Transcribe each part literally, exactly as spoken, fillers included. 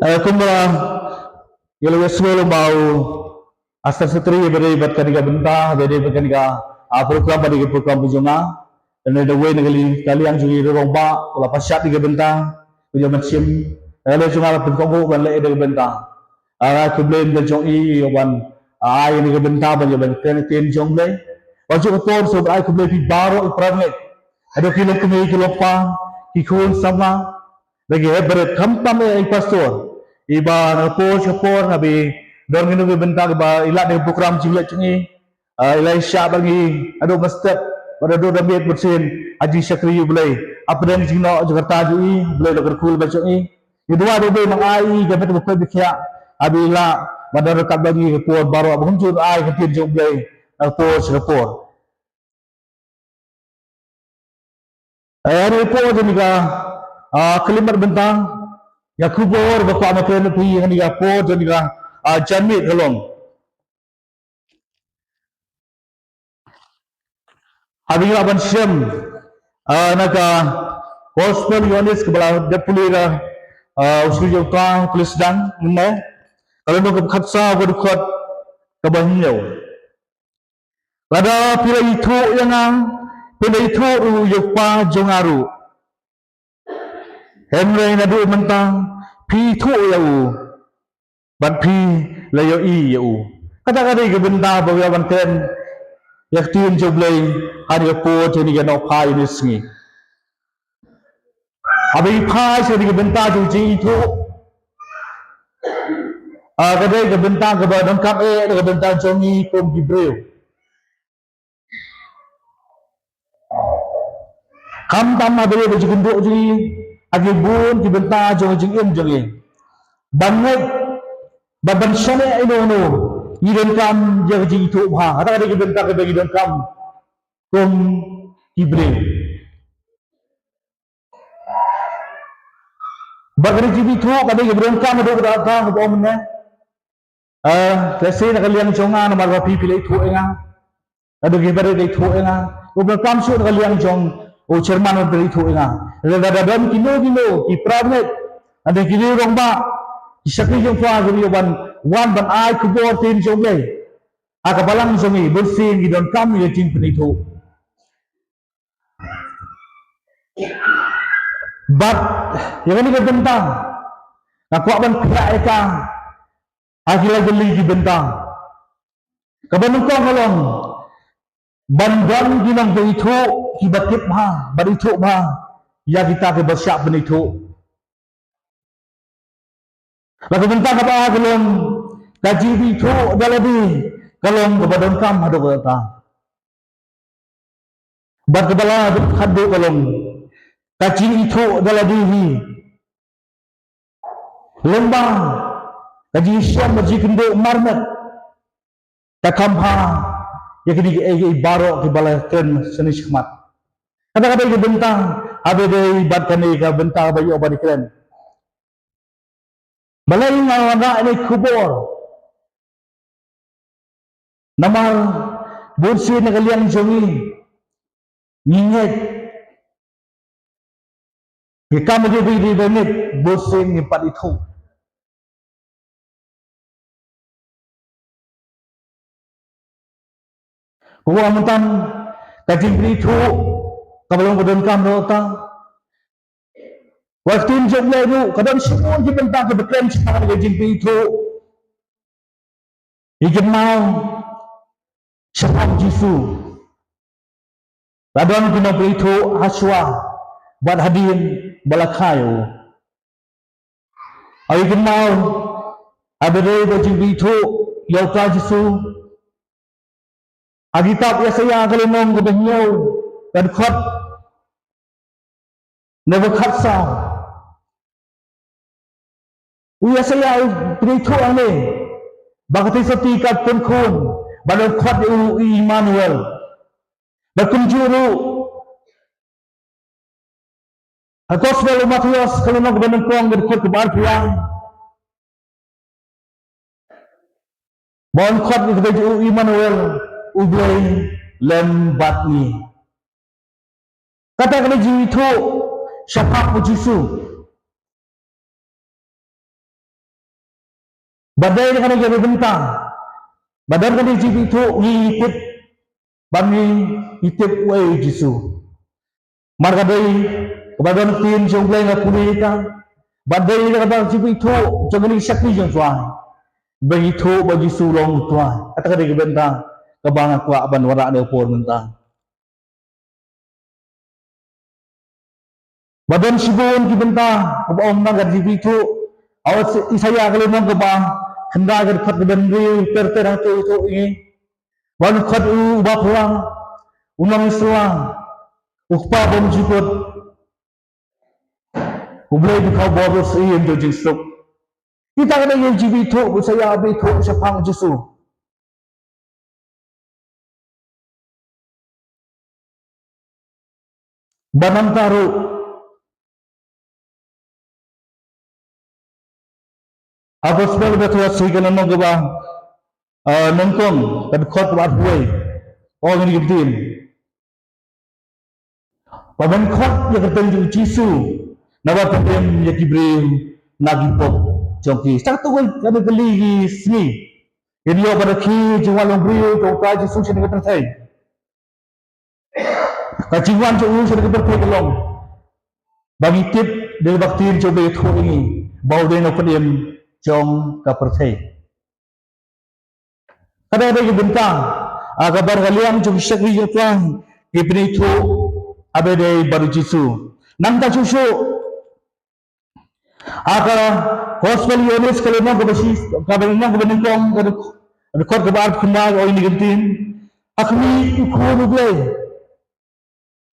Eh, kumba ïa la ïa sngewlem ba u Assistant Secretary ba dei bad kane ka bynta, ba dei bad kane ka, ah, program, ba dei ka program ka jong nga. Kane da wei na ka li-, ka liang jong i rangbah, u la pynshad ïa ka bynta, u ïa mynsiem. Ka liang jong nga la pynkohnguh ban leh ïa ka bynta. Ah, khublei na ka jong i, ïa ban, ah, ai ïa ka bynta, ban ïa ban kren ktien jong Blei. Wat ju ka por sngewbha ai khublei phi baroh i para ngeit. Haduh ki longkmie ki longpa, ki khun samla, da ki hep barit, khamtam ïa i pastor. Iba na ka por sha ka por, haba i don kino kino ki bynta kiba i lad na ka program jingleit jong i. Ah, i la ïa shah bad ngi, haduh mynstep, bad haduh da miet mynsiem, ha jingshakri ïa u Blei. Hapdeng ka jingnoh jingkyrta jong i, u Blei u la kyrkhu bad jong i. Ngi duwai ba u Blei un ai ïa i ka met ba koit ba khiah, haba i lah ban don ryngkat bad ngi ha ka por baroh, ba kumjuh un ai ka ktien jong u Blei, ha ka por sha ka por. Eh, ha kane ka por jong kane ka, ah, khyllipmat bynta, ïa ka khubor ba kwah ban kren ïa phi ha kane ka por jong kane ka, ah, janmiet ka long. Haba ngi lah ban shem, ah, na ka Gospel Ïoannis kaba la dep pule da, ah, u shakri jong ka, u pule sdang mynne. Ka lynnong kaba khatsaw, ka dkhot kaba hynñiew. Lada phi la ithuh ïa nga, phin da ithuh ruh ïa u Kpa jong nga ruh. Hynrei naduh mynta phi ithuh ïa u, bad phi la ïohi ïa u. Kata ka dei ka bynta ba u ïa ban kren ïa ka ktien jong u Blei ha kane ka por, ha kane ka nohphai ïa kane ka sngi. Haba ngi phai sha kane ka bynta jong ka jingithuh, ah, ka dei ka bynta kaba donkam eh na ka bynta jong ngi kum ki briew. Khamtam haba ïadei bad ka jingkynduh jong ngi, ha ki bun ki bynta jong ka jingim jong ngi. Ban ngeit, ban, ban shaniah ïano ïano, ngi donkam ïa ka jingithuh bha. Kata ka dei ka bynta kaba ngi donkam kum ki briew. Bad ka dei ka jingithuh, ka dei kaba donkam haduh katta katta kaba ong mynne. Ah, lehse na ka liang jong nga namar ba phi, phi la ithuh ïa nga. Haduh kiba la ithuh ïa nga. U Blei kam shu na ka liang jong u chairman u la ithuh ïa nga. Lada, lada don kino kino ki para bangeit, lada kino rangbah, ki shakri jong u Kpa, ki ïa ban wan ban ai khubor ktien jong u Blei ha ka balang jong ngi, bunsien ngi donkam ïa ka jingpynithuh. Bad ïa kane ka bynta nga kwah ban pyrkhat ïa ka ha ki la jong ki bynta. Kaba nyngkong ka long ban don ki nongpynithuh kiba tip bha, bad ithuh bha ïa kita kiba shah pynithuh. Bad ka bynta kaba ar ka long ka jingithuh da lade ka long kaba donkam haduh katta. Bad kaba la haduh ka long ka jingithuh da lade hi. Lyngba ka jingshem, ka jingkynduh marmet, ka kham bha ïa kine kiei kiei baroh kiba la kren shane shakhmat. Kata ka dei ka bynta haba ïadei bad kane ka bynta ba ïoh ban kren. Balei nga wanrah ïa kane ka khubor? Namar bunsien na ka liang jong ngi, ngi ngeit, ngi kam ïa ki, ki, ki, ki ngeit, bunsien ngi pat ithuh. Kumba mynta ka jingpynithuh kaba long kaba donkam ruh ta. Wat ktien jong U Blei ruh ka don shibun ki bynta kiba kren shaphang ka jingpynithuh. Ngi kynmaw shaphang U Jisu. La don ki nongpynithuh hashwa bad hadien ba la kha ïa u. Ngi kynmaw haba ïadei bad ka jingpynithuh ïa uta U Jisu. Ha kitab Isaïah ka lynnong kaba hynñiew, ka dkhot kaba khatsaw. U Isaïah u pynithuh hangne ba ka Kynrad Kynthei kan pynkhun, bad un khot ïa u Immanuel. Bad kumjuh ruh ha Gospel u Mathaios ka lynnong kaba nyngkong, ka dkhot kaba arphew lai. Ba un khot ïa kata u Immanuel, U Blei lem bad ngi. Kata ka dei ka jingithuh shaphang U Jisu. Ba dei na kane ka bynta, ba don kane ka jingpynïathuh ngi tip, ba ngi tip uei u Jisu. Namar ka dei kaba don ktien jong U Blei, nga pule ïa ka. Ba dei na kaba jingpynïathuh jong kane ka shakri jong U Trai, ba ngi ithuh ba u Jisu u long u Trai. Kata ka dei ka bynta kaba nga kwah ban wanrah ha kane ka por mynta. Ba don shibun ki bynta kaba ong na ka jingpynïathuh. Ha u Isaïah ka lynnong kaba khyndai, ka dkhot kaba hynriew, ter ter hangto ithuh ïa ngi ba u dkhot u, uba pura, u nongïasyllok, u kpa bymjukut, U Blei u khaw bor, u syiem jong jingsuk. Kita ka dei ka jingpynïathuh ba u Isaïah u pynïathuh shaphang u Jisu. Ba nangta ruh ha u Gospel Mathaios ka lynnong kaba, ah, nyngkong, ka dkhot kaba arphew wei, ong ïa ngi ktien. Ba men khot ïa ka kyrteng jong u Jisu, naba phin im ïa ki briew na ki pop jong ki. Sa katto katne tylli ki sngi, kin ïoh ban da khie jingwan long briew jong u Trai Jisu sha kane ka pyrthei. Ka jingwan jong u sha kane ka pyrthei ka long ba ngi tip da kaba ktien jong u Blei ka ïathuh ïa ngi ba u dei u nongpynim jong ka pyrthei. Ka dei ka bynta, ah, kaba na ka liang jong ki shakri jong u Trai ki pynïathuh ba u dei bad u Jisu. Nangta shuh shuh, ha ka Gospel Ïoannis ka lynnong kaba shi, ka lynnong kaba nyngkong, ka dkhot kaba arphew khyndai, ong ïa ngi ktien. Ha khmih u Khun u Blei,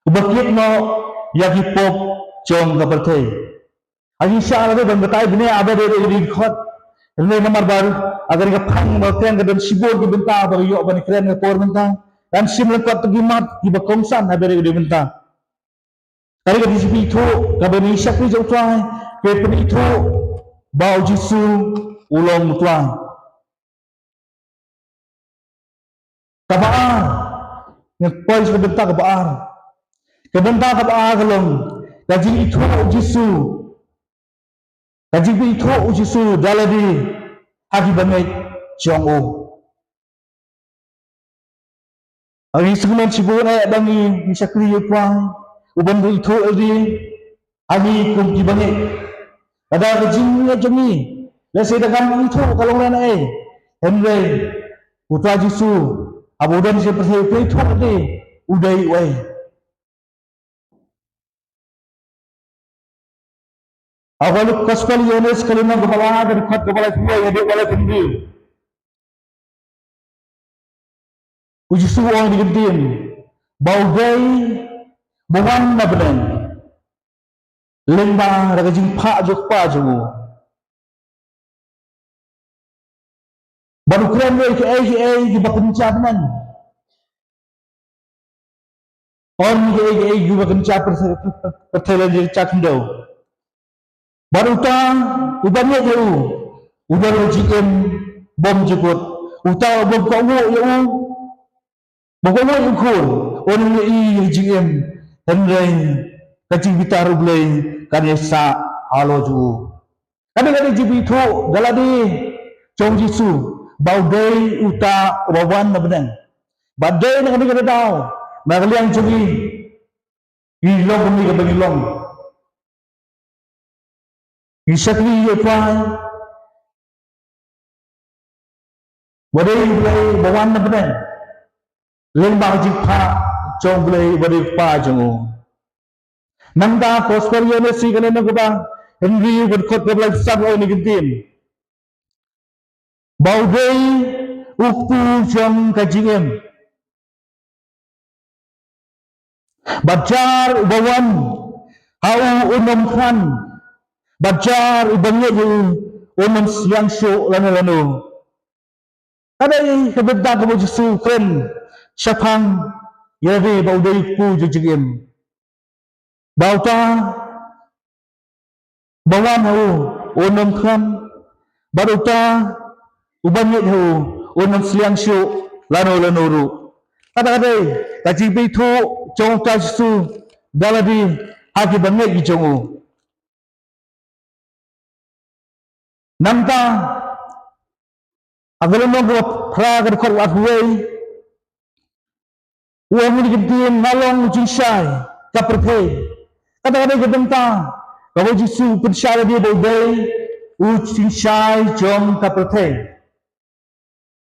uba kit noh ïa ki pop jong ka pyrthei. Ha ngi shah lade ban batai bniah ba dei u dei u dkhot. Hynrei namar ba ha kane ka phang ba kren ka don shibun ki bynta ba ïoh ban kren ha ka por mynta, ngan shim lyngkot tang ki mat kiba kongsan ha ba dei u dei u bynta. Ka dei ka jingpynïathuh kaba ngi shakri jong u Trai ki pynïathuh ba u Jisu u long u Trai. Kaba ar, ngan poi sha ka bynta kaba ar. Ka bynta kaba ar ka long ka jingithuh u Jisu, ka jingpynithuh u Jisu da lade ha ki bangeit jong u. Ngi sngewthuh shibun eh ba ngi, ngi shakri ïa u Trai, u ban ithuh lade ha ngi kum ki bangeit. Lada ka jingngeit jong ngi, lehse da kam ithuh ka long lehse, hynrei u Trai Jisu haba u don sha pyrthei u pynithuh lade u dei uei. Ha ka Gospel Ïoannis ka lynnong kaba lai, ka dkhot kaba laiphew wei haduh kaba laiphew hynriew. U Jisu u ong ïa ngi ktien ba u dei ba wan na bneng lyngba da ka jingphah jong u Kpa jong u. Bad u kren ruh ïa kiei kiei kiba kynja bneng. Ym kiei kiei kiba kynja pyrthei, pyrthei lane kynja khyndew. Bad uta uba ngeit ïa u u don ka jingim bymjukut. Uta uba kohnguh ïa u, ba kohnguh ïa u Khun, un ym ïohi ïa ka jingim, hynrei ka jingbitar U Blei kan ïasah halor jong u. Kane ka dei ka jingpynithuh da lade jong u Jisu ba u dei uta uba wan na bneng. Bad dei na kane ka daw, na ka liang jong ngi, ngi long kumne kaba ngi long. Ngi shakri ïa u Trai ba dei U Blei ba wan na bneng lyngba ka jingphah jong U Blei ba dei u Kpa jong u. Nangta Gospel Ïoannis ka lynnong kaba hynriew ka dkhot kaba laiphew san ong ïa ngi ktien ba u dei u kpu jong ka jingim. Bad jar uba wan ha u un ym khlaiñ, bad jar uba ngeit ïa u un ym sliang shuh lano lano. Ka dei ka bynta kaba u Jisu u kren shaphang ïa lade ba u dei u kpu jong ka jingim. Ba uta ba wan ha u un ym khlaiñ, bad uta uba ngeit ha u un ym sliang shuh lano lano ruh. Kata ka dei ka jingpynithuh jong u Trai Jisu da lade ha kiba ngeit ki jong u. Nangta Ha ka lynnong kaba phra ka dkhot kaba arphew wei, u ong ïa kane ka ktien, nga long u jingshai ka pyrthei. Kata ka dei ka bynta kaba u Jisu u pynshai ïa lade ba u dei u jingshai jong ka pyrthei.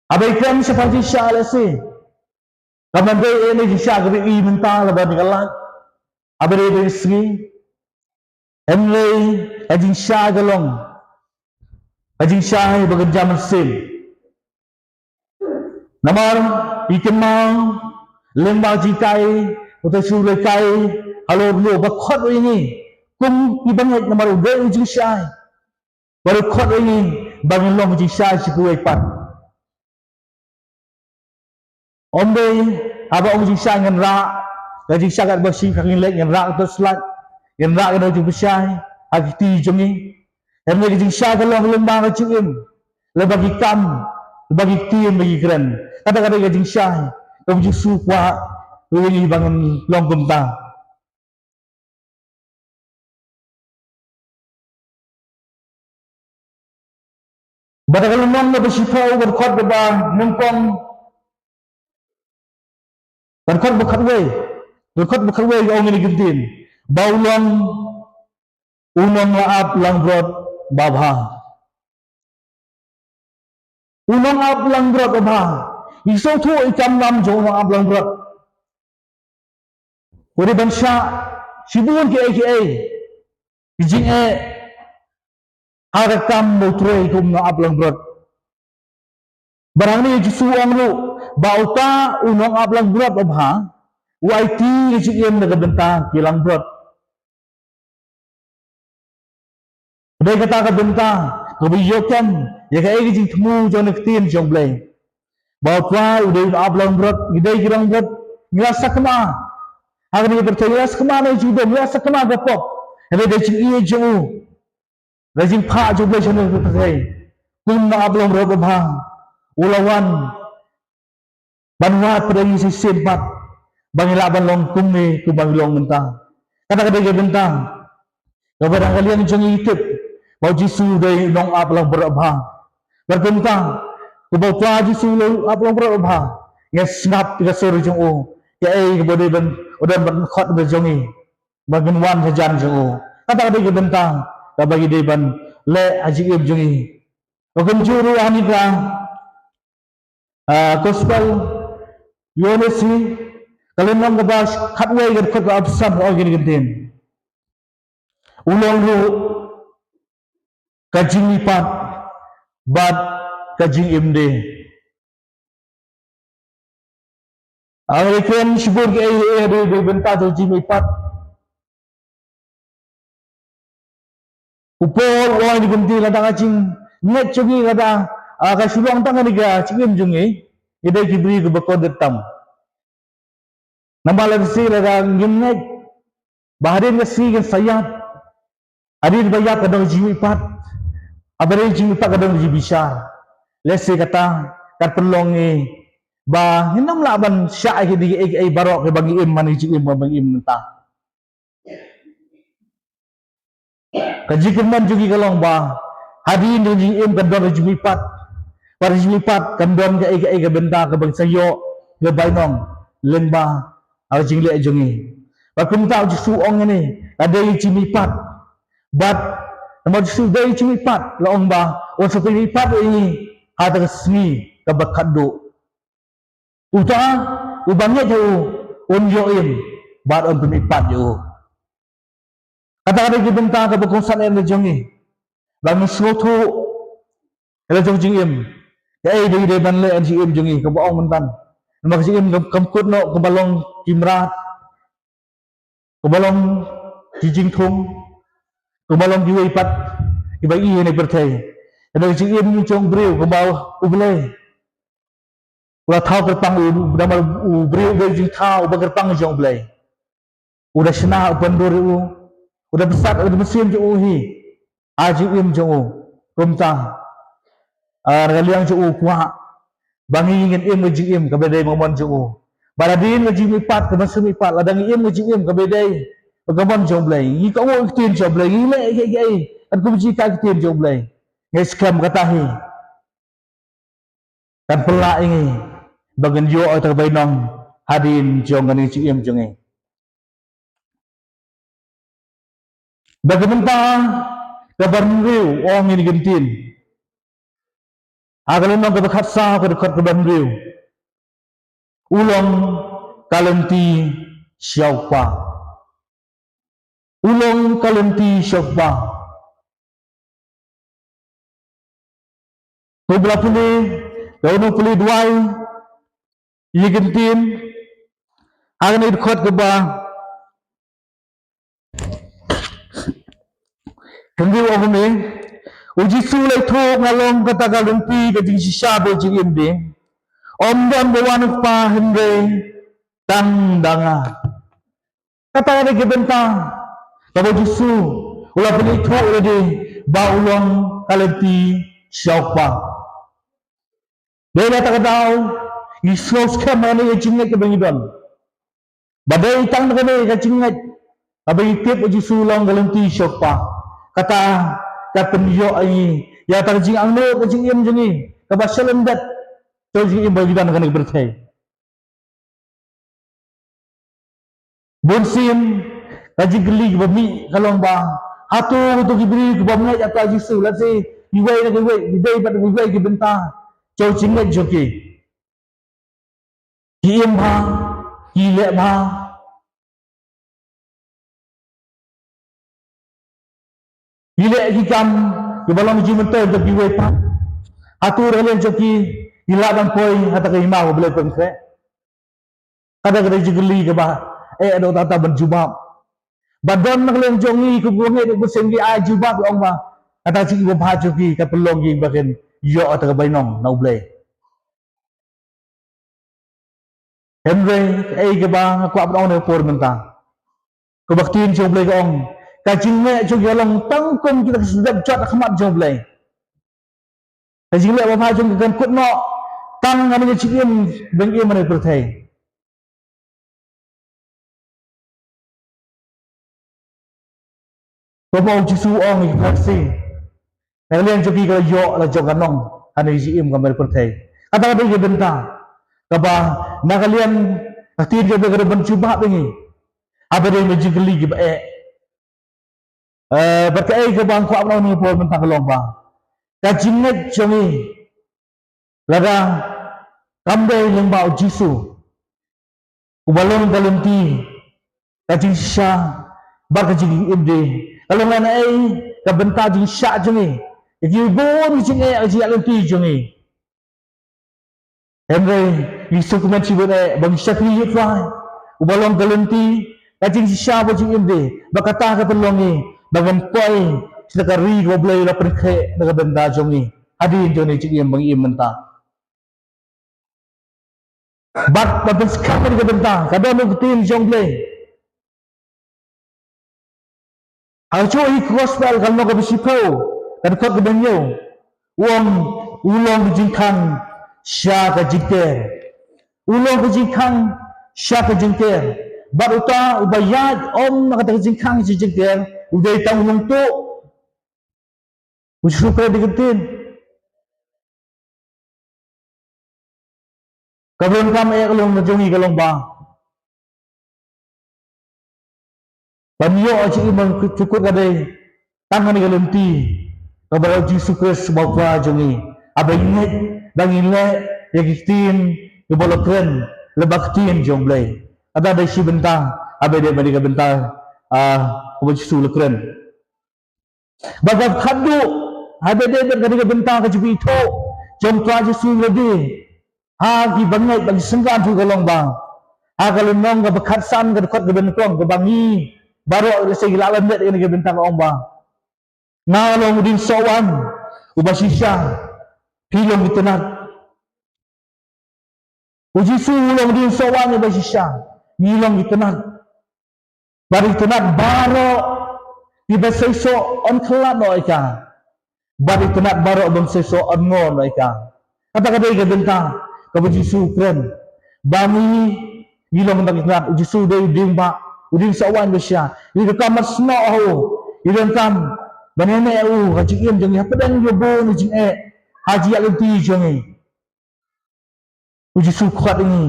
Haba i kren shaphang jingshai lehse kam dei ïa kane ka jingshai kaba i mynta laba dei ka lait, haba dei ka sngi. Hynrei ka jingshai ka long ka jingshai ba kynja mynsiem. Namar i kynmaw lyngba ka jinghikai, uta u Jisu u la hikai halor u lum, ba khot ïa ngi kum ki bangeit, namar u dei u jingshai. Bad u khot ïa ngi ba ngin long jingshai sha kiwei pat. Ym dei haba ong jingshai ngin rah, ka jingshai katba shim ka ngin leit, ngin rah ka torchlight, ngin rah ka dor jingpynshai ha ki kti jong ngi. Hynrei ka jingshai ka long lyngba ka jingim, lyngba ki kam, lyngba ki ktien, lyngba ki kren. Kata ka dei ka jingshai kaba u Jisu u kwah ïa ngi ba ngin long kumta. Bad ha ka lynnong kaba shiphew, ka dkhot kaba nyngkong, ka dkhot ba khatwei, ka dkhot ba khatwei ka ong ïa kane ka ktien, ba u long u nongap langbrot babha. U nongap langbrot babha. Ngi sngewthuh ïa ka kam jong u nongap langbrot. U dei ban shah shibun kiei kiei ki jingeh ha ka kam ba u trei kum u nongap langbrot. Bad hangne u Jisu u ong ruh ba uta u nongap langbrot babha u aiti ka jingim na ka bynta ki langbrot. Ka dei kata ka bynta kaba ïoh kem ïa kaei ka jingthmu jong kane ka ktien jong U Blei. Ba U Trai u dei u nongap langbrot, ngi dei ki langbrot, ngi la sakma. Ha kane ka pyrthei ngi la sakma na ka jingdum, ngi la sakma ka pop. Hynrei da ka jingïeit jong u, da ka jingphah jong U Blei sha kane ka pyrthei, kum u nongap langbrot babha, u la wan ban wad pat ïa ngi shisien pat ba ngin lah ban long kumne kumba ngi long mynta. Kata ka dei ka bynta kaba dang ka liang jong ngi tip ba U Jisu u dei u nongap langbrot babha. Bad kumta, kumba U Trai Jisu u long u nongap langbrot babha, ngin sngap ïa ka sur jong u, kaei kaba u dei ban, u don ban khot na ka bynta jong ngi, ba ngin wan hajan jong u. Kata ka dei ka bynta kaba ngi dei ban leh ha jingim jong ngi. Ba kumjuh ruh ha kane ka Ah, Gospel Ïoannis hi, ka lynnong kaba khatwei, ka dkhot kaba arphew san, ka ong kine ki ktien: U long ruh ka jingmihpat bad ka jingim de. Ngi la kren shibun kiei kiei ha ka bynta jong ka jingmihpat. U Paul u ong ïa kine ki ktien, lada ka jingngeit jong ngi, lada, ah, ka shu long tang kane ka jingim jong ngi, ngi dei ki briew kiba kordit tam. Namar lehse lada ngim ngeit ba hadien ka sngi kan sa ïap, hadien ba ïap ka don ka jingmihpat, haba dei jingmihpat ka don ka jingbishar, lehse kata kan pynlong ngi ba ngin ym lah ban shah ïa kiei kiei baroh kiba ngi im ha kane ka jingim ba ngi im mynta. Ka jingkyrmen jong ngi ka long ba hadien ka jingim kan don ka jingmihpat. Bad ka jingmihpat kan don kaei kaei ka bynta kaba ngi sa ïoh ïa ka bainong lyngba ka jingleh jong ngi. Bad kumta U Jisu u ong ïa ngi, la dei ka jingmihpat. Bad namar U Jisu u dei ka jingmihpat, la ong ba un sa pynmihpat ïa ngi ha kata ka sngi kaba khatduh. Uta uba ngeit ha u un ïoh im bad un pynmihpat ïa u. Kata ka dei ka bynta kaba kongsan ïa la jong ngi, ba ngin sngewthuh ïa la jong ka jingim, kaei ba ngi dei ban leh ha ka jingim jong ngi kaba ong mynta. Namar ka jingim kam, kam kut noh kaba long ki mrad, kaba long ki jingthung, kaba long kiwei pat kiba i ha kane ka pyrthei. Ka dei ka jingim jong u briew kaba U Blei u la thaw kyrpang, u, namar u briew u dei jingthaw uba kyrpang jong U Blei. U da shna, u pyndur ïa u, u da bsat, u da mynsiem jong u hi ha jingim jong u. Kumta, ah, na ka liang jong u u kwah ba ngi ngin im ka jingim kaba dei ba mon jong u. Bad hadien ka jingmihpat, kaba shu mihpat, lada ngi im ka jingim kaba dei ba ka mon jong U Blei, ngi kohnguh ïa ka ktien jong U Blei, ngi leh kiei kiei katkum ka jinghikai ka ktien jong U Blei, ngi skhem kata hi. kan pynlah ïa ngi ba ngin ïoh ïa ka bainong hadien jong kane ka jingim jong ngi. Bad ka bynta kaba hynriew, ong ïa kane ka ktien ha ka lynnong kaba khatsaw, ka dkhot kaba hynriew: U long ka lynti sha U Kpa. U long ka lynti sha U Kpa. Ko ba la pule, ko ba pule duwai ïa kane ka ktien ha kane ka dkhot kaba hynriew, ong kumne: U Jisu u la ïathuh, nga long kata ka lynti, ka jingshisha bad ka jingim de. Ym don ba wan ha U Kpa hynrei tang da nga. Kata ka dei ka bynta kaba U Jisu u la pynithuh ïa lade ba u long ka lynti sha U Kpa. Dei na kata ka daw ngi sngew skhem ïa kane ka jingngeit kaba ngi don, ba dei tang na kane ka jingngeit kaba ngi tip U Jisu u long ka lynti sha U Kpa, kata ka pynïoh ïa ngi ïa kata ka jingangnud ka jingim jong ngi kaba shalyndet, to jingim ba ngi don ha kane ka pyrthei. Bun sien ka jingkylli kaba mih ka long ba, hato, hato ki briew ki bym ngeit ïa U Jisu, lehse kiwei na kiwei ki dei bad kiwei ki bynta jong ka jingngeit jong ki. Ki im bha, ki leh bha, ki leh ki kam kiba long jingmyntoi da kiwei pat. Hato na ka liang jong ki ki lah ban poi ha kata ka hima ba U Blei u pynkhreh? Kata ka dei ka jingkylli kaba eh, dei kata ban jubab. Ba don na ka liang jong ngi kum kiba ngeit, bun sien ki ai jubab, ong ba kata ka jingim babha jong ki ka pynlong ïa ki ba kin ïoh ïa kata ka bainong na U Blei. Hynrei kaei kaba nga kwah ban ong ha kane ka por mynta, kaba ka ktien jong U Blei ka ong, ka jingngeit jong ki ka long tang kum kita ki sdep jot ha khmat jong U Blei. Ka jingleh babha jong ki kan kut noh tang ha kane ka jingim ba ngi im ha kane ka pyrthei. Kumba U Jisu u ong ïa ki Pharisi, na ka liang jong ki ka la ïoh la jong ka nong ha kane ka jingim kaba ha kane ka pyrthei. Kata ka dei ka bynta kaba na ka liang ka ktien jong U Blei ka dei ban jubab ïa ngi haba dei na ka jingkylli kaba eh. Eh, bad kaei kaba nga kwah ban ong ha kane ka por mynta ka long ba ka jingngeit jong ngi, lada kam dei lyngba U Jisu uba long ka lynti, ka jingshisha bad ka jingim de, ka long lehse ka bynta jingshah jong ngi ïa ki bun ki jingeh, ka jingïaid lynti jong ngi. Hynrei ngi sngewkmen shibun eh ba ngi shakri ïa U Trai uba long ka lynti, ka jingshisha bad ka jingim de, ba kata ka pynlong ïa ngi ba ngin poi sha ka ri kaba U Blei u la pynkhreh na ka bynta jong ngi hadien jong kane ka jingim ba ngi im mynta. Bad ban pynskhem ïa kane ka bynta ka don ha ka ktien jong U Blei. Ha ka juh hi ka Gospel ka lynnong kaba shiphew, ka dkhot kaba hynñiew, u ong, u long ka jingkhang sha ka jingker. U long ka jingkhang sha ka jingker. Bad uta uba ïaid ym na kata ka jingkhang sha ka jingker u dei tang u nongtuh. U Jisu u kren da ka ktien. Ka bynta kaba eh ka long na jong ngi ka long ba ban ïoh ïa ka jingim ba suk kut ka dei tang ha kane ka lynti kaba U Jisu Khrist uba U Trai jong ngi. Haba ngi ngeit, ba ngi leh ïa ki ktien kiba la kren lyngba ka ktien jong U Blei. Kata dei shi bynta, haba dei ba dei ka bynta, ah, kaba U Jisu u la kren. Bad kaba khatduh, haba dei bad kane ka bynta ka jingpynithuh jong U Trai Jisu ïa lade ha kiba ngeit bad ki synran jong u ka long ba ha ka lynnong kaba khatsan, ka dkhot kaba nyngkong, kaba ngi baroh lehse ngi la lyndet ïa kane ka bynta, ka ong ba, nga long u dieng sohwaiñ uba shisha, phi long ki tnat. U Jisu u long u dieng sohwaiñ uba shisha, ngi long ki tnat. Bad ki tnat baroh kiba seisoh yn khlad noh ïa ka. Bad ki tnat baroh bym seisoh yn ngor noh ïa ka. Kata ka dei ka bynta kaba U Jisu u kren. Ba ngi, ngi long tang ki tnat, U Jisu u dei u dieng ba, u dieng sohwaiñ ba shisha. Ngi donkam ban snoh ha u. Ngi donkam ban ïaineh ïa u ha ka jingim jong ngi, hapdeng jong bun ki jingeh ha ka jingïaid lynti jong ngi. U Jisu khot ïa ngi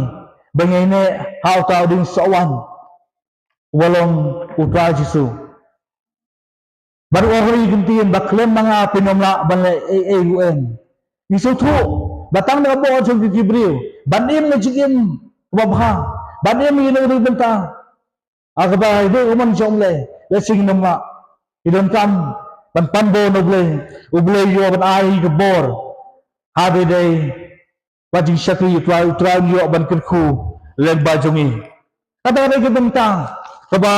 ba ngin ïaineh ha uta u dieng sohwan uba long u Trai Jisu. Bad u ong ha ngi, ïa ka ktien, ba khlem ma nga phin ym lah ban leh ei ei ruh em. Ngi sngewthuh ba tang da ka bor jong ki briew ban im ka jingim kaba bha, ban im ïa kane ka bynta ha kaba ïadei ka mon jong U Blei, lehse ngin ym lah. Ngi donkam ban pan bor na U Blei, U Blei u ïoh ban ai ka bor ha kaba ïadei bad jingshakri ïa U Trai, U Trai un ïoh ban kyrkhu lyngba jong ngi. Kata ka dei ka bynta kaba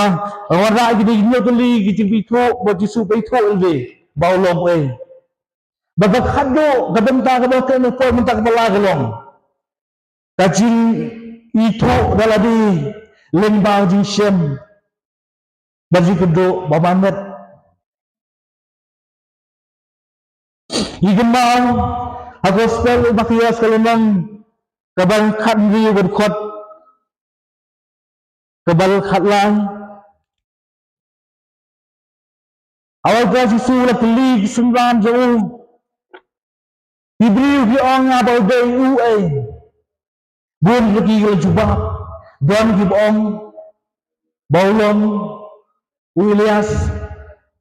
wanrah ïa kine ki hynñiew tylli ki jingpynthoh ba U Jisu u pynthikna ïa lade ba u long uei. Bad ka khatduh ka bynta kaba kren u Paul mynta kaba lai ka long ka jingithuh da lade lyngba ka jingshem bad jingkynduh ba manmet. Ngi kynmaw ha Gospel u Mathaios ka lynnong kaba khathynriew, ka dkhot kaba khatlai. Haba U Trai Jisu u la kylli ki synran jong u, ki briew ki ong ïa ba u dei uei. Bun na ki ki la jubab, don kiba ong ba u long u Elias,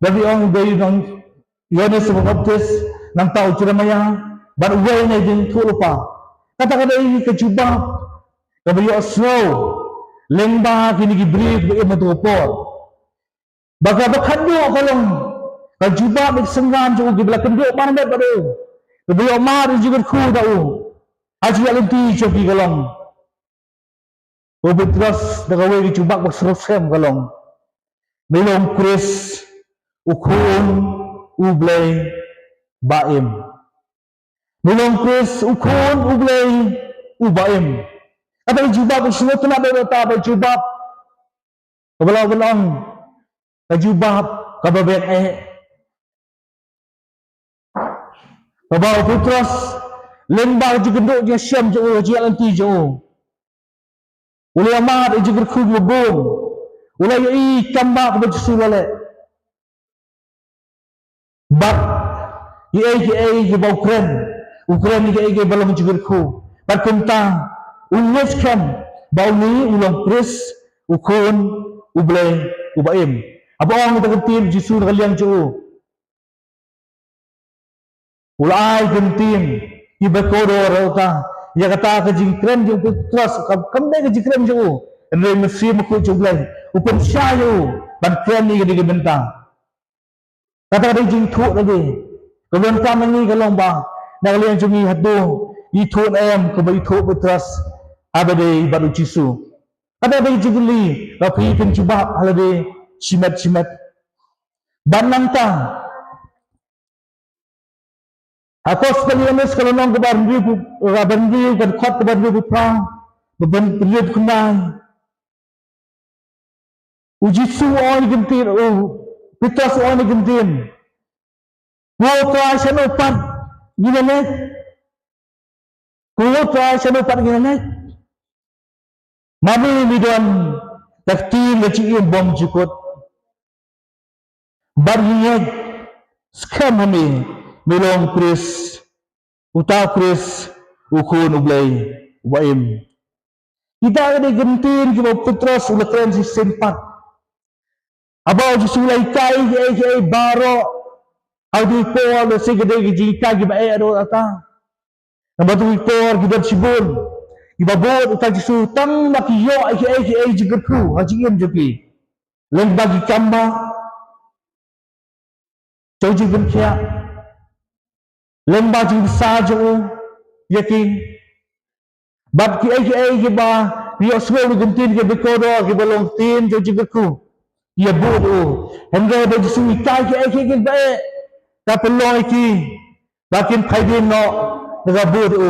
don ki ong u dei u nong Ïoannis Baptist, nangta u Jeremaïah bad uwei na ki jingïathuhlypa. Kata ka dei ka jubab kaba ïohsngew lyngba kine ki briew kiba im ha kato ka por. Bad kaba khatduh ka long ka jubab na ki synran jong u kiba la kynduh marmet bad u, kiba ïoh mad ïa ka jingkyrkhu na u. Ha ka jingïaid lynti jong ki ka long, u Petros da kawei ka jubab ba sngewsih ka long, me long Khrist, u Khun u Blei ba im. Me long Khrist, u Khun u Blei uba im. Kata ka jubab ka sngewtynnad, kata ka jubab kaba la ong ka jubab kaba beh eh. Kaba u Petros lyngba ka jingkynduh jingshem jong u, ka jingïaid lynti jong u, u la ïoh mad ïa ka jingkyrkhu kaba bun. U la ïohi kam ba kaba U Jisu u la leh. Bad kiei kiei kiba u kren, u kren ïa kiei kiei ba long jingkyrkhu. Bad kumta u ngeit skhem ba une u long Khrist, u Khun u Blei uba im. Haba ong ïa kata ka ktien U Jisu na ka liang jong u, u la ai ka ktien, ki ba kordor ïa kata, ïa kata ka jingkren jong u Petros, kam, kam dei ka jingkren jong u. Hynrei Mynsiem Bakhuid jong U Blei u pynshai ïa u ban kren ïa kane ka bynta. Kata ka dei ka jingthoh lade. Ka bynta ma ngi ka long ba na ka liang jong ngi hato ngi ithuh ne em kaba ithuh u Petros haba dei bad U Jisu? Kata ka dei ka jingkylli ba phi phin jubab ha lade shimet shimet. Bad nangta ha Gospel Ïoannis ka lynnong kaba hynriewphew, kaba hynriew, ka dkhot kaba hynriewphew phra, ba hynriewphew khyndai. U Jisu u ong ïa ka ktien, u Petros u ong ïa ka ktien, ko Trai, shano pat ngin ïaleit? Ko Trai, shano pat ngin ïaleit? Ma me, me don ka ktien ka jingim bymjukut. Bad ngi ngeit skhem ha me, me long Khrist, uta u Khrist, u Khun u Blei uba im. Kita ki dei ki ktien kiba u Petros u la kren shisien pat. Haba U Jisu u la hikai kiei kiei baroh, ha kito ki por lehse ki dei ki jinghikai kiba eh ruh kata. Namar kito ki por ki don shibun kiba bud uta u Jisu tang ba ki ïoh kiei kiei jingkyrkhu ha jingim jong ki, lyngba ki kam ba jong jingpynkhiah, lyngba jingbsa jong u ïa ki. Bad kiei kiei kiba ngi ïohsngew na ki ktien kiba kordor kiba long ktien jong jingkyrkhu, ïa bud u. Hynrei haba U Jisu u hikai kiei kiei kiba eh, ka pynlong ïa ki ba kin phai dien noh na ka bud u.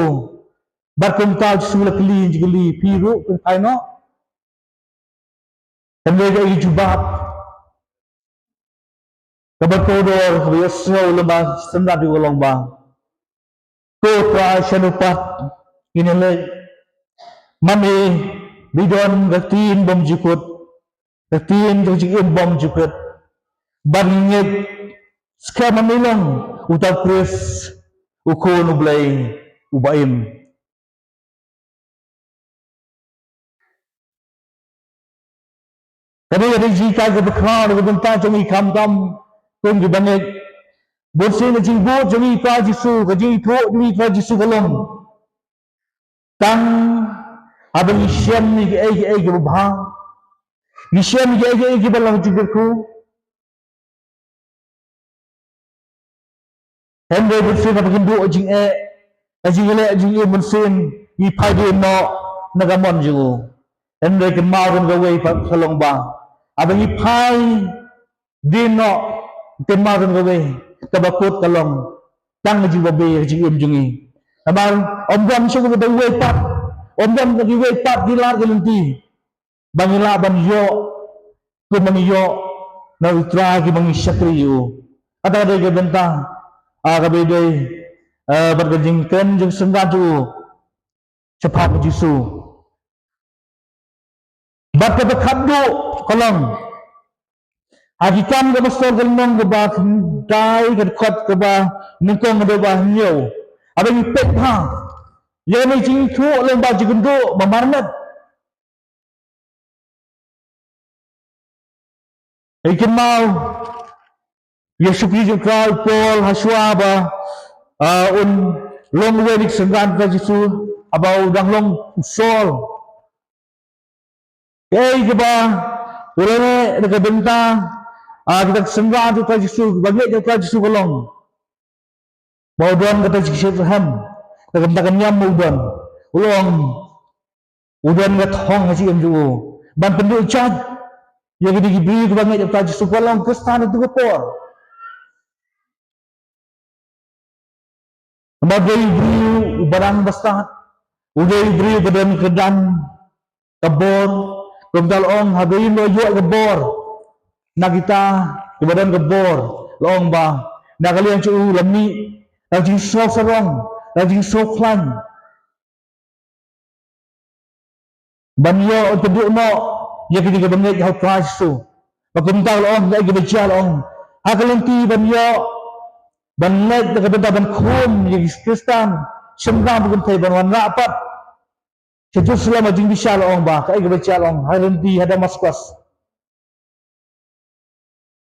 Bad kumta U Jisu u la kylli jingkylli, phi ruh phin phai noh? Hynrei kaei ka jubab kaba kordor kaba ïohsngew lyngba ki synran jong u ka long ba, ko Trai, shano pat ngin ïaleit? Ma me, me don ka ktien bymjukut, ka ktien ka jingim bymjukut. Bad ngi ngeit skhem ba me long uta u Khrist, u Khun u Blei uba im. Ka dei ka dei jinghikai kaba khraw na ka bynta jong ngi khamtam kum ki bangeit. Bunsien ka jingbud jong ngi ïa u Trai Jisu, ka jingithuh jong ngi ïa u Trai Jisu ka long tang haba ngi shem ïa kiei kiei kiba bha. Ngi shem ïa kiei kiei kiba long jingkyrkhu. Hynrei bunsien haba ngi duh jingeh, ka jingleh jingim bunsien ngi phai dien noh na ka mon jong u. Hynrei kynmaw ruh kawei pat ka long ba haba ngi phai dien noh, kynmaw ruh kawei, kaba kut ka long tang ka jingbabe ka jingim jong ngi. Namar ym don shuh kawei pat, ym don kawei pat ki lad ki lynti ba ngi lah ban ïoh kumba ngi ïoh na u Trai kiba ngi shakri ïa u. Kata ka dei ka bynta, ah, kaba ïadei, eh, bad ka jingkren jong synran jong u shaphang u Jisu. Bad kaba khatduh ka long ha Ki Kam ki Apostol ka lynnong kaba khyndai, ka dkhot kaba nyngkong haduh ba hynñiew. Haba ngi peit bha ïa kane ka jingithuh, long ba jingkynduh ba marmet. Ngi kynmaw ïa u shakri jong u Trai u Paul, ha shuwa ba, ah, un long uwei na ki synran u Trai Jisu, haba u dang long u Saul. Kaei kaba u la leh na ka bynta, ah, kita ki synran u Trai Jisu, kiba ngeit ïa u Trai Jisu ka long ba u don kata ka jingshitrhem, kata ka niam ba u don, u long u don ka thong ha jingim jong u ban pynduh jait ïa kine ki briew kiba ngeit ïa u Trai Jisu, kiba long Khristan ha katu ka por. Namar u dei u briew uba dang bastad, u dei u briew uba don ka dam ka bor, kumta la ong, haba ïoh ba ïoh ka bor na kita kiba don ka bor, la ong ba na ka liang jong u la mih na ka jingsngew sarong, na ka jingsngew khlaiñ ban ïoh ban pynduh noh ïa kine kiba ngeit ha u Trai Jisu. Ba kumta la ong, kaei kaba jia la ong, ha ka lynti ban ïoh ban leit na ka bynta ban khum ïa ki Khristan shynrang ba kynthei ban wanrah pat sha Jerusalem ha jingbishar, la ong ba kaei kaba jia la ong, ha ka lynti ha Damaskos.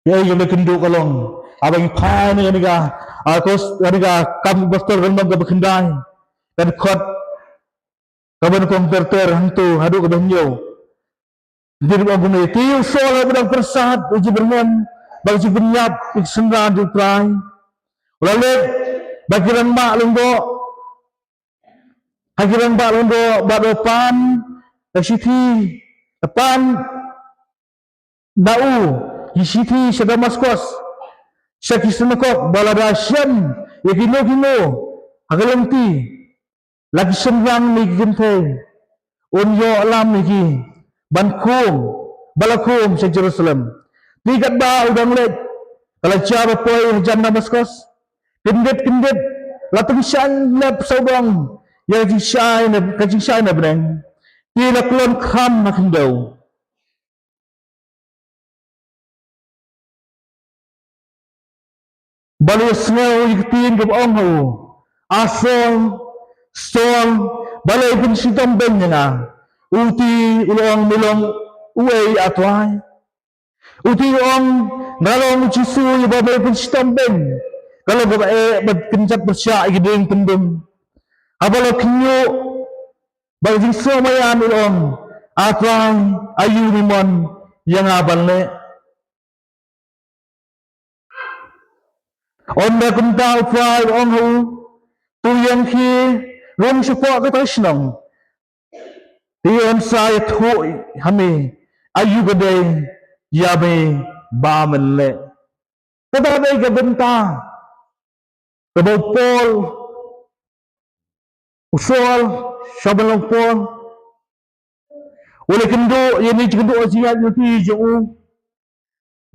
Ïa, ïa kane ka kynduh ka long, haba ngi phai na kane ka, ah, kos, kane ka Kam ki Apostol ka lynnong kaba khyndai, ka dkhot kaba nyngkong ter ter hangto haduh kaba hynñiew. Ngi dei ban ong kumne, te u Saul haba dang pyrsad, u ju byrngem bad u ju pynïap ïa ki synran jong u Trai, u la leit bad ki rangbah lyngdoh ha ki rangbah lyngdoh bad u pan ka shithi, u pan da u ki shithi sha Damaskos, sha ki synagog, ba lada shem ïa kino kino ha ka lynti, la ki shynrang ne ki kynthei, un ïoh lam ïa ki ban khum, ba la khum sha Jerusalem. Te katba u dang leit, ka la jia ba poi hajan Damaskos, kyndit kyndit la tyngshaiñ lep sawdong ïa ka jingshai na, ka jingshai na bneng. Te la kyllon kham ha khyndew. Ba la ïohsngew ïa ka ktien kaba ong ha u, A Saul, Saul, balei phin shitom beiñ ïa nga? U te u la ong, Me long uei, A Trai? U te u ong, Nga long u Jisu uba me pynshitom beiñ. Ka long kaba eh bad kynjat pyrshah ïa ki dieng tyndum. Haba la khynñiuh bad ka jingsngewmaian u la ong, A Trai, aïu me mon ïa nga ban leh? Ynda kumta u Trai u ong ha u, To ïeng khie, rung shapoh kata ka shnong. Te yn sa ïathuh ha me aïu ka dei ïa me ba men leh. Kata ka dei ka bynta kaba u Paul, u Saul, sha ban long Paul, u la kynduh ïa kane ka jingkynduh jingïaid lynti jong u.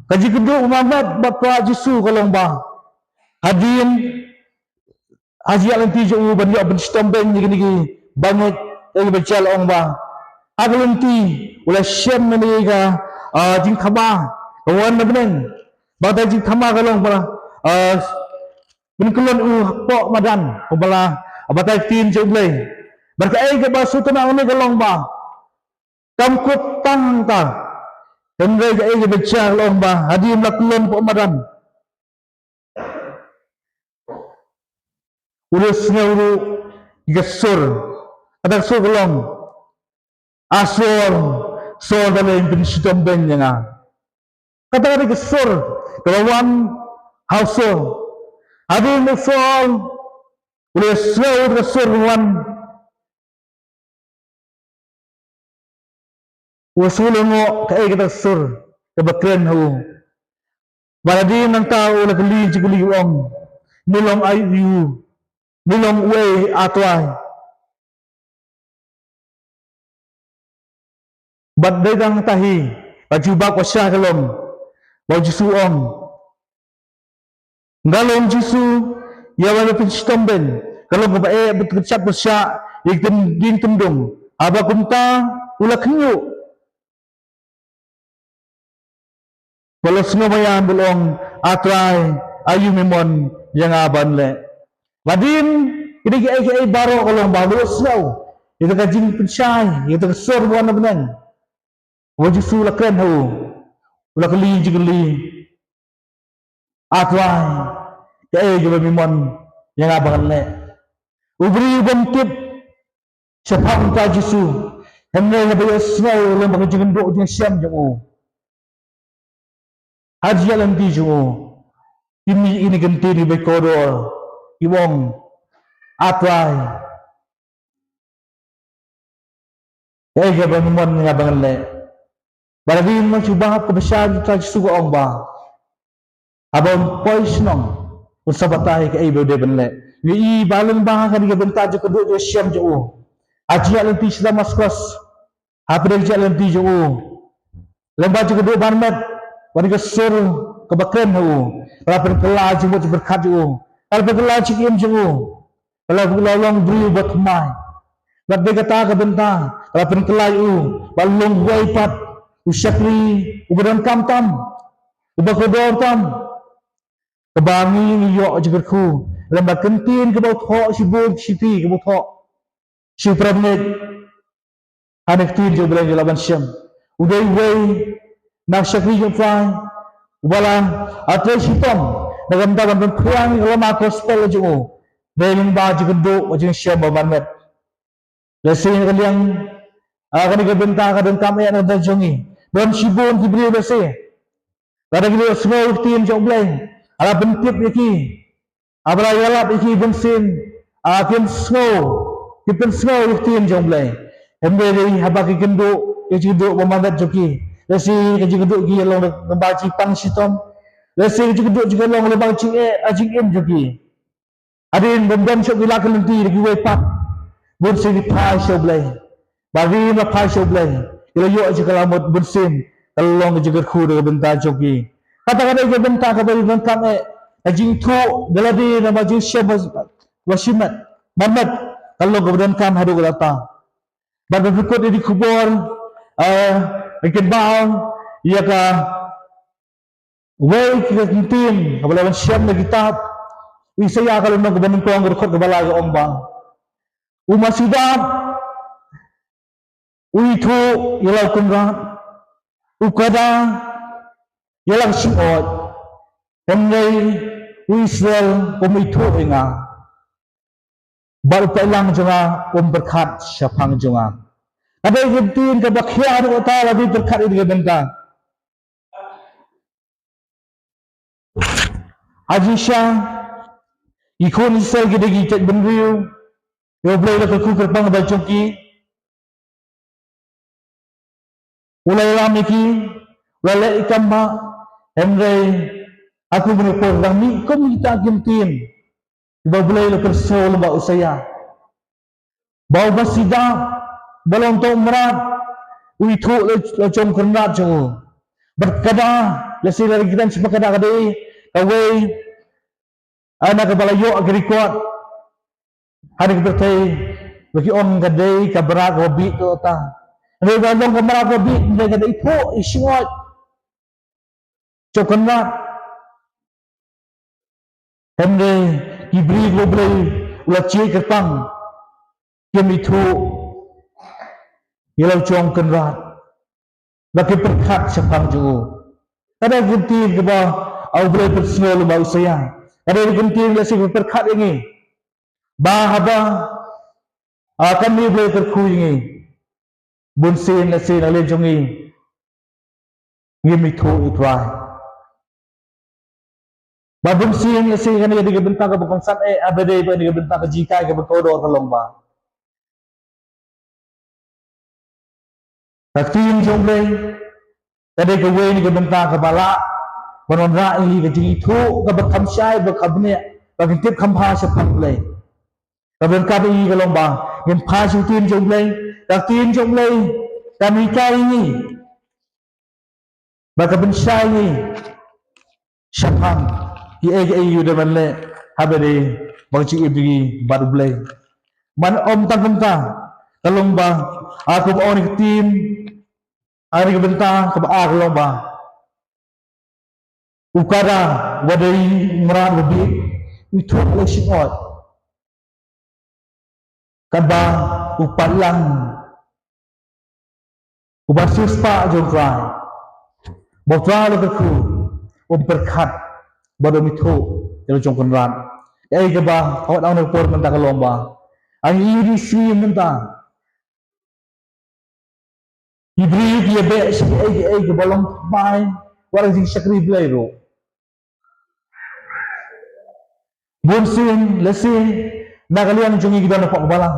Ka jingkynduh ba marmet bad u Trai Jisu ka long ba hadien ha jingïaid lynti jong u ban ïoh pynshitom beiñ ïa kine ki bangeit, ïa kiba jia, la ong ba ha ka lynti u la shem ïa kane ka, ah, jingthma ka wan na bneng. Ba kata ka jingthma ka long ba, ah, pynkyllon u hapoh madan, kumba la batai ktien jong U Blei. Bad kaei kaba sngewtynnat hangne ka long ba kam kut tang hangta, Hynrei kaei kaba jia ka long ba hadien la kyllon hapoh madan, u la sngew ruh ïa ka sur. Kata ka sur ka long, "A Saul, Saul, balei phim pynshitom beiñ ïa nga?" Kata ka dei ka sur kaba wan ha u Saul. Hadien u Saul u la sngew ïa ka sur wan, u la sngew lyngngoh kaei kata ka sur kaba kren ha u. Bad hadien nangta u la kylli jingkylli, u ong, "Me long aïu? Me long uei, A Trai?" Bad dei tang kata hi, ka jubab ka shai ka long ba u Jisu u ong, "Nga long Jisu, ïa uba me pynshitom beiñ." Ka long kaba eh bad kyrshah pyrshah ïa ka diengkyndong. Haba kumta u la khynñiuh bad u la sngew maïan bad u ong, "A Trai, aïu me mon ïa nga ban leh?" Hadien kine kiei kiei baroh ka long ba u la sngew ïa ka jingpynshai ïa ka sur ba wan na bneng. Ba u Jisu u la kren ha u, u la kylli jingkylli, "A Trai, kaei kaba me mon ïa nga ban leh?" U briew u bym tip shaphang uta u Jisu, hynrei haba u ïohsngew lem bad ka jingkynduh jingshem jong u, ha ka jingïaid lynti jong u, ki mih kine ki kyntien kiba kordor, kiba ong, "A Trai, kaei kaba me mon ïa nga ban leh?" Bad hadien ka jubab kaba shai, uta u Jisu u ong ba haba un poi shnong, un sa batai kaei ba u dei ban leh. Ngi i ba lyngba kane ka bynta jingkynduh jingshem jong u ha jingïaid lynti sha Damaskos, hapdeng jingïaid lynti jong u, lyngba jingkynduh ban met, bad ka sur kaba kren ha u ka la pynkylla jingmut jingpyrkhat jong u, ka la pynkylla jingim jong u. Ka la, ka la long briew ba thymmai. Bad dei kata ka bynta ka la pynkylla ïa u ba long uwei pat u shakri uba donkam tam, uba kordor tam, kaba ngi, ngi ïoh jingkyrkhu lem bad ka ktien kaba u thoh shibun shiti, kaba u thoh sha u paramnid. Ha kane ka ktien jong U Blei ngi lah ban shem, u dei uwei na ki shakri jong U Trai uba la, ah, trei shitom na ka bynta ban pynphriang ïa ka lama gospel jong u, dei lyngba jingkynduh bad jingshem ba man met. Lehse na ka liang, ah, kane ka bynta ka donkam eh na ka bynta jong ngi. Don shibun ki briew lehse lada ki la ïohsngew ïa ka ktien jong U Blei, ka la pyntip ïa ki, haba la ïalap ïa ki bunsien, ah, kim sngew, kim pynsngew ïa ka ktien jong U Blei. Hynrei haba ki kynduh ïa ka jingkynduh ba man met jong ki, lehse ka jingkynduh jong ki ka long lyngba jingpang shitom, lehse ka jingkynduh jong ki ka long lyngba ka jingeh, ah, jingim jong ki. Hadien ba ym don shuh ki lad ki lynti da kiwei pat, bunsien ki phai sha U Blei. Bad hadien ba phai sha U Blei, ki la ïoh jingkylla mut, bunsien ka la long ka jingkyrkhu da ka bynta jong ki. Kata ka dei ka bynta kaba donkam eh, ka jingthoh da lade namar jingshem ba, ba shimet, ba man met, ka long kaba donkam haduh katta. Bad ban pynkut ïa kane ka khubor, eh, ngi kynmaw ïa ka wei ka ktien kaba la wan shem na ka kitab u Isaïah, ka lynnong kaba nyngkong, ka dkhot kaba lai, ka ong ba u Masidah u ithuh ïa la u kynrad, u kada ïa la ka shyllangmat, hynrei u Israel um ithuh ïa nga, bad u paidlang jong nga um pyrkhat shaphang jong nga. Ka dei ka ktien kaba khia ruh kata, la dei pyrkhat ïa ka bynta. Ha jingshisha ki khun Israel ki dei ki jait bynriew ïa U Blei, la kyrkhu kyrpang ba jong ki. U la ïalam ïa ki, u la leh ïa ki kam bha, hynrei ha kum kane ka por dang mih kum kita ki ktien kiba U Blei u la pynshai lyngba u Isaïah, ba u Masidah, ba long tang u mrad, u ithuh la, la jong u kynrad jong u. Bad ka kada, lehse la ki kren shaphang ka kada, ka dei kawei, ah, na kaba la ïoh ki record ha kane ka pyrthei, ba ki ong ka dei ka mrad kaba bieit katta. Hynrei ba long ka mrad kaba bieit, hynrei ka dei ithuh ïa ka shyllangmat jong u kynrad. Hynrei ki briew ba U Blei u la jied kyrpang kim ithuh ïa la u jong u kynrad. ba ki pyrkhat shaphang jong u. Ka dei ka ktien kaba, ah, U Blei pynsngew lyngba u Isaïah. Ka dei ka ktien lehse kaba pyrkhat ïa ngi ba haba, ah, kane U Blei u kyrkhu ïa ngi, bunsien lehse na liang jong ngi ngim ithuh ïa U Trai. Ba bunsien lehse kane ka dei ka bynta kaba kongsan eh, haba dei ba kane ka bynta ka jinghikai kaba kordor ka long ba ka ktien jong U Blei ka dei kawei na ki bynta kaba lah ban wanrah ïa ngi ka jingithuh kaba kham shai, ba kham bniah, ba kin tip kham bha shaphang U Blei. Kaba ryngkat ïa ngi ka long ba ngin phai sha ka ktien jong U Blei. Ka ktien jong U Blei kan hikai ïa ngi, ba ka pynshai ïa ngi shaphang kiei kiei ba u dei ban leh haba dei ba ka jingim jong ngi bad U Blei. Ban ym tang kumta, ka long ba, ah, kumba ong ka ktien, ah, ka bynta kaba ar ka long ba u kada uba dei mrad uba bieit u ithuh la u shyngoid. Katba u paidlang uba siewspah jong U Trai, ba U Trai u la kyrkhu, um pyrkhat bad um ithuh ïa la jong u Kynrad. Kaei kaba ka wan ong na ka por mynta ka long ba, ha kine ki sngi mynta, ki briew ki ïa beh sha kiei kiei kiba long thymmai, wat la ka jingshakri Blei ruh. Bunsien lehse na ka liang jong ngi ki don hapoh ka balang,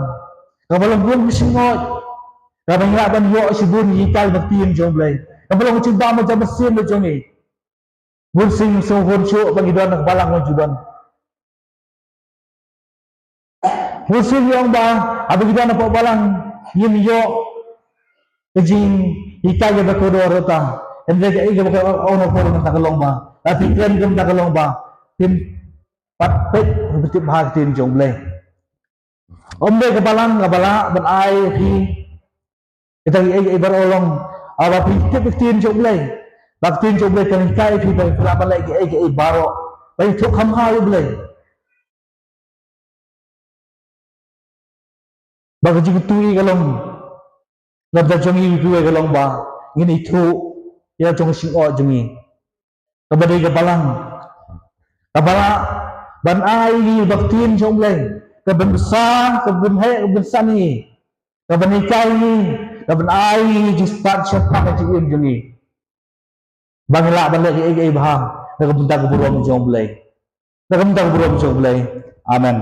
kaba long bun ka jingshyngoid, kaba ngi lah ban ïoh shibun ki hikai ba ktien jong U Blei, kaba long ka jingbam ka jingmynsiem la jong ngi. Bunsien sngewhun shuh ba ngi don ha ka balang ba ju don. Bunsien ngi ong ba haba ngi don hapoh balang ngim ïoh ka jinghikai kaba kordor ruh ta. Hynrei kaei kaba ka ong na ka por mynta ka long ba, la phi kren ka mynta ka long ba phin pat peit, phin tip bha ka ktien jong U Blei. Ym dei ka balang kaba lah ban ai ïa phi kita kiei kiei baroh, long, ah, ba phi tip ïa ka ktien jong U Blei. Ba ka ktien jong U Blei kan hikai ïa phi ba phi lah ban leh kiei kiei baroh, ba ithuh kham bha ïa U Blei. Ba ka jingkyntu ka long, na ka bynta jong ngi kiwei ka long ba ngin ithuh ïa la jong ka jingshyngoid jong ngi, kaba dei ka balang, kaba lah ban ai ïa ngi ba ka ktien jong U Blei ka pynbsa, ka pynheh, ka pynsan ïa ngi, ka ban hikai ïa ngi, ka ban ai ïa ngi jingstad shaphang ka jingim jong ngi, ba ngin lah ban leh kiei kiei bha na ka bynta ka burom jong U Blei. Na ka bynta ka burom jong U Blei. Amen.